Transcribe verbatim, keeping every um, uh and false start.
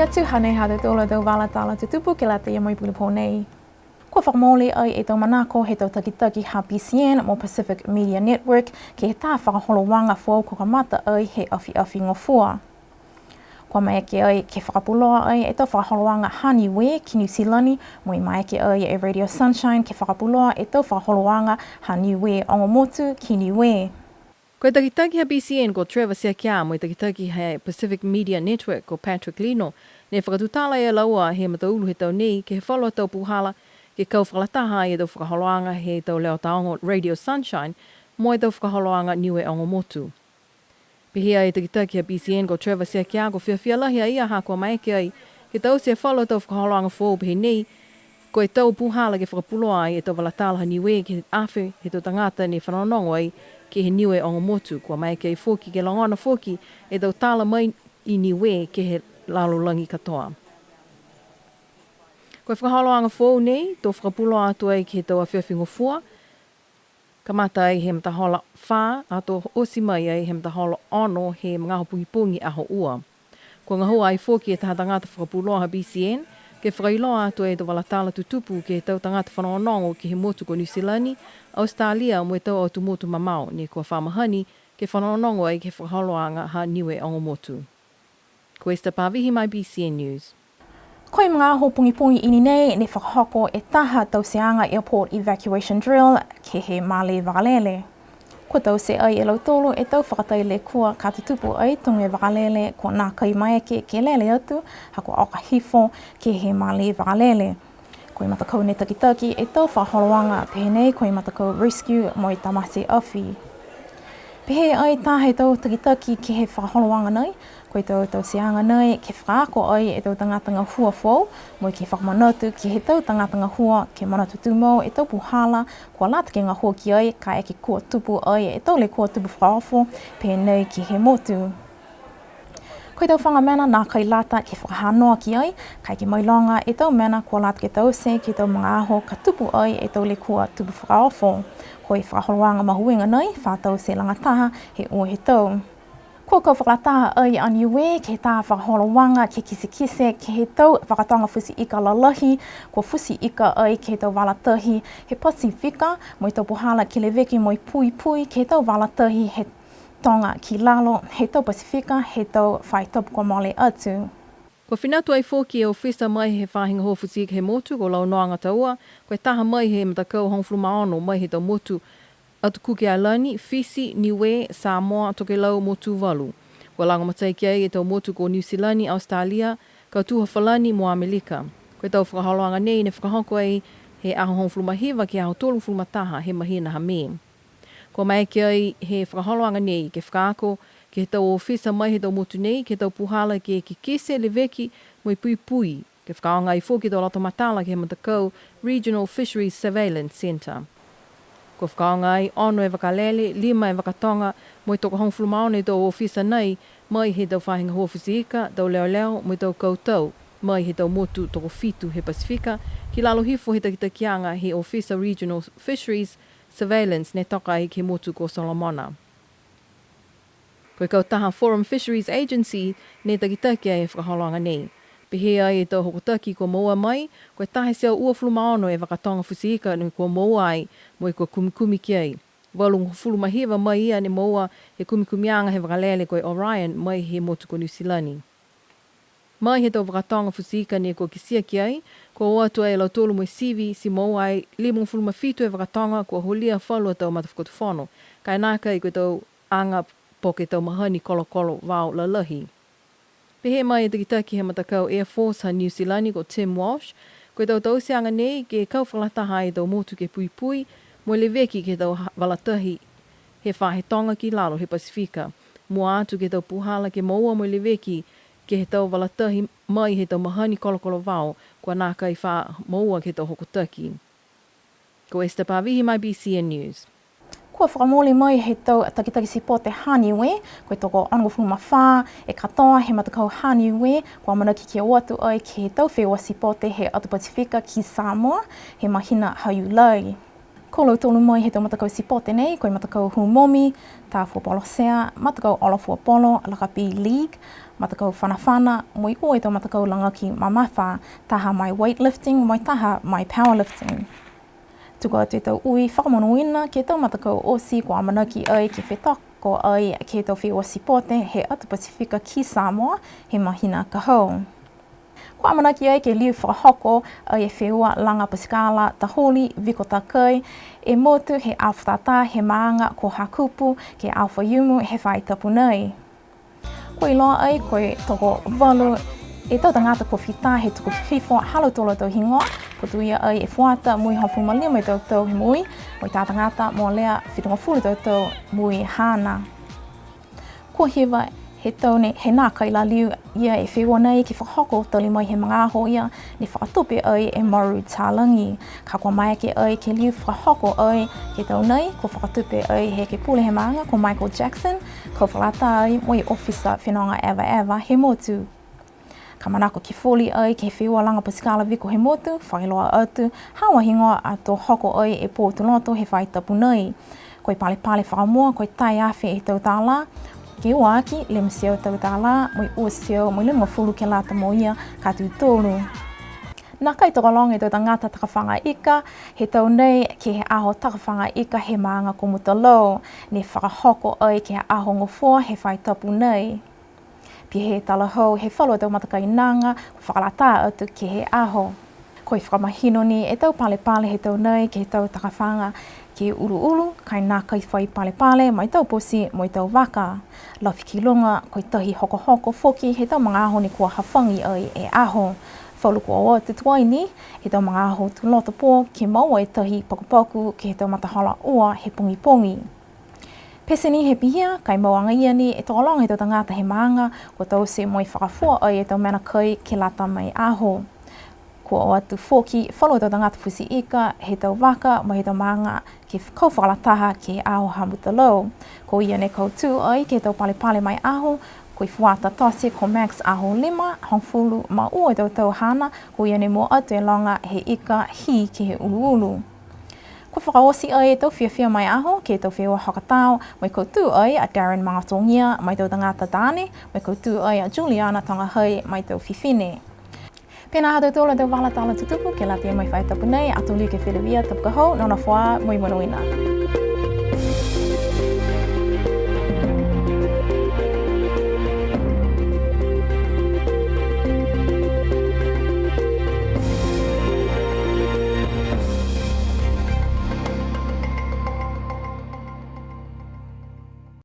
Atu hanei ha tautolu a tau vala tala tutupu ke lata ia mo e pulipō nei. Kua fakamooli ai e tau manako he tau takitaki ha B C N mo Pacific Media Network ke he taha fakaholoaga foou kua kamata ai he afiafi Gofua. Kua maeke ai ke fakapuloa ai e tau fakaholoaga ha Niue ki Niu Silani, mo e maeke ai e Radio Sunshine ke fakapuloa e tau fakaholoaga ha Niue Ogomotu ki Niue. Ko e takitaki ha B C N ko Trevor Siakia mo e takitaki ha Pacific Media Network ko Patrick Lino, ne fakatutala e laua he mataulu he tau nei ke he falu a tau puhala ke kau fakalataha ai e tau fakaholoaga he tau leo taogo Radio Sunshine mo e tau fakaholoaga Niue Ogomotu. Pehē e takitaki ha B C N ko Trevor Siakia kua fiafia lahi a ia ha kua maeke ai ke taute e falu a tau fakaholoaga foou pehē nei, ko e tau puhala ke fakapuloa ai e tau vala tala ha Niue ke he afe he tau tagata ne fanogonogo ai ke he Niue Ogomotu, kua maeke ai foki ke logona foki e tau tala mai i Niue ke he lalolagi katoa. Ko e fakaholoaga foou nei, to fakapuloa atu ai ke he tau afiafi Gofua, kamata ai he matahola fā, ato oti mai ai he matahola ono he magaaho pogipogi Aho Ua. Kua gahua ai foki e taha tagata fakapuloa ha B C N, ke fakailoa atu e tau vala tala tutupu ke he tau tagata fanogonogo ke he motu ko Niu Silani, Australia mo e tau atu motu mamao, ne kua fa mahani ke fanogonogo ai ke he fakaholoaga ha Niue Ogomotu. Ko Esther Pavihi mai B C N News. Ko e magaaho pogipogi i ni nei, ne fakahoko e taha tauteaga airport evacuation drill ke he malē vakalele. Kua taute ai e lautolu e tau fakatai lekua ka tutupu ai tuga e vakalele kua nākai maeke ke lele atu, ha kua oka hifo ke he malē vakalele. Ko e matakau ne takitaki e tau fakaholoaga pehē nei ko e matakau rescue mo e tamate afi. Pehē ai taha he tau takitaki ke he fakaholoaga nei, ko e tau tauteaga nei ke fakaako ai e tau tagata gahua foou, mo e ke fakamanatu ke he tau tagata gahua ke manatu tumau e tau puhala kua lata ke gahua ki ai, kaeke kua tupu ai e tau lekua tupu fakaofo pehē nei ke he motu. Ko e tau faga mena nākai lata ke fakahanoa ki ai, kaeke mailoga e tau mena kua lata ke taute ke he tau magaaho ka tupu ai e tau lekua tupu fakaofo. Ko e fakaholoaga mahuiga nei, fa taute lagataha he ua he tau. Kua kau fakalataha ai a Niue ke he taha fakaholoaga ke kitekite ke he tau vakatoga futi ika lalahi, kua futi ika ai ke he tau vala tahi he Pasifika, mo e tau puhala ke leveki mo e puipui ke he tau vala tahi he toga ki lalo he tau Pasifika he tau faahi tapu kua mole atu. Kua finatu ai foki e ofisa mai he faahi gahua futi ika he motu ko Launoaga Taua, ko e taha mai he matakau hogofulu ma ono mai he tau motu Atu Kuki Ailani, Fisi, Niue, Samoa, Tokelau mo Tuvalu. Kua lagomatai ki ai e tau motu ko Niu Silani, Australia, Kautū ha Falani mo Amelika. Ko e tau fakaholoaga nei ne fakahoko ai he aho hogofulu ma hiva ke he aho tolugofulu ma taha he mahina ha Me. Kua maeke ai he fakaholoaga nei ke fakaako ke he tau ofisa mai he tau motu nei ke he tau puhala ke kikite, leveki mo e puipui. Ke fakaaoga ai foki e tau loto matala ke he matakau Regional Fisheries Surveillance Centre. Kua fakaaoga ai ono e vakalele, lima e vakatoga, mo e tokohogofulu ma ono e tau ofisa nei, mai he tau faahi gahua futi ika, tau leoleo, mo e tau kautau, mai he tau motu tokofitu he Pasifika, ki lalo hifo he takitakiaga he ofisa Regional Fisheries Surveillance ne toka ai ke he motu ko Solomona. Ko e kautaha Forum Fisheries Agency ne takitaki ai e fakaholoaga nei. Pehē ai e tau hokotaki kua moua mai, ko e taha e teau uafulu ma ono e vakatoga futi ika ne kua moua ai, mo e kua kumikumi ki ai. Valugofulu ma hiva mai ia ne moua he kumikumiaga he vakalele ko e Orion mai he motu ko Niu Silani. Mai he tau vakatoga futi ika ne kua kitia ki ai, kua o atu ai a lautolu mo e sivi, ti moua ai limagofulu ma fitu e vakatoga, kua holia falu a tau matafakatufono. Ka e nākai ko e tau aga po ke tau mahani kolokolo vao lalahi. Pehē mai e takitaki he matakau Air Force ha Niu Silani ko Tim Walsh, ko e tau tauteaga nei ke kau fakalataha ai e tau motu ke puipui, mo e leveki ke he tau ha-, vala tahi he faahi toga ki lalo he Pasifika. Mua atu ke he tau puhala ke moua mo e leveki ke he tau vala tahi mai he tau mahani kolokolo vao, kua nākai fa moua ke he tau hokotaki. Ko Esther Pavihi mai B C N News. Kua fakamooli mai he tau takitaki sipote ha Niue, ko e toko onogofulu ma fā e katoa he matakau ha Niue, kua amanaki ke o atu ai ke he tau feua sipote he atu Pasifika ki Samoa, he mahina ha Iulai. Ko lautolu mai he tau matakau sipote nei, ko e matakau hū momi, tā fuapolo sea, matakau olo fuapolo, lakapi league, matakau fanafana, mo e ua e tau matakau lagaki mamafa, taha mai weightlifting, mo e taha mai powerlifting. Tuku atu e tau ui fakamonuina ke he tau matakau oti kua amanaki ai ke fetoko ai ke he tau feua sipote he atu Pasifika ki Samoa he mahina ka hau. Kua amanaki ai ke liu fakahoko ai e feua laga pasikala taholi viko takai e motu he aho fakatātā he maaga ko Hakupu ke he aho Faiumu he faahi tapu nei. Kua iloa ai ko e tokovalu e tau tagata kua fita he tuku hifo ha lautolu a tau higoa, kua tuia ai e fuata mo e hogofulu ma lima e tau tau he moui, mo e taha tagata molea fitugofulu e tau tau moui haana. Kua hiva he tau nei, he nākai la liu ia e feua nei ke fakahoko tali mai he magaaho ia ne fakatupe ai e Maru Talagi. Ka kua maeke ai ke liu fakahoko ai ke he tau nei, kua fakatupe ai he ekepule he maaga ko Michael Jackson, kau fakalata ai mo e ofisa fenoga evaeva he motu. Ka manako ke foli ai ke he feua laga pasikala viko he motu, fakailoa atu haau a higoa ato hoko ai e pō Tuloto he faahi tapu nei. Ko e palepale fakamua, ko e taha e afe e tau tālā, ke ua aki, lima e teau tau tālā, mo e ua e teau mo e limagofulu ke lata mo ia ka tū tolu. Nākai tokologa e tau tagata takafaga ika he tau nei ke he aho takafaga ika he maaga ko Mutalau, ne fakahoko ai ke he aho gofua he faahi tapu nei. Pihia he talahau he falu a tau matakainaga kua fakalata atu ke he aho. Ko e fakamahino ni e tau palepale he tau nei ke he tau takafaga ke uluulu, ka e nākai fai palepale ma e tau poti mo e tau vaka. Lafi ki luga, ko e tahi hokohoko foki he tau magaaho ne kua hafagi ai e aho. Falu kua o atu tuai ni he tau magaaho Tuloto pō ke moua e tahi pakupaku ke he tau matahola ua he pogipogi. Pete ni he pihia, ka e mau agaia ni e tokologa he tau tagata he maaga kua taute mo e fakafua ai e tau mena kai ke lata mo e aho. Kua o atu foki falu a tau tagata futi ika he tau vaka mo e he tau maaga ke kau fakalataha ke he aho ha Mutalau. Ko ia ne kautū ai ke he tau palepale mo e aho, ko e fuata tote ko Max Aholima, hogofulu ma ua e tau tau haana, ko ia ne mua atu e loga he ika hī ke he uluulu. Kua fakaoti ai e tau fiafia mo e aho ke he tau feua hokotao, mo e kautū ai a Darren Magatogia mo e tau tagata taane, mo e kautū ai a Juliana Togahai mo e tau fifine. Pihia ha tautolu a tau vala tala tutupu ke lata mo e faahi tapu nei, ato liu ke feleveia tapu ka hau, nonofo ā mo e monuina.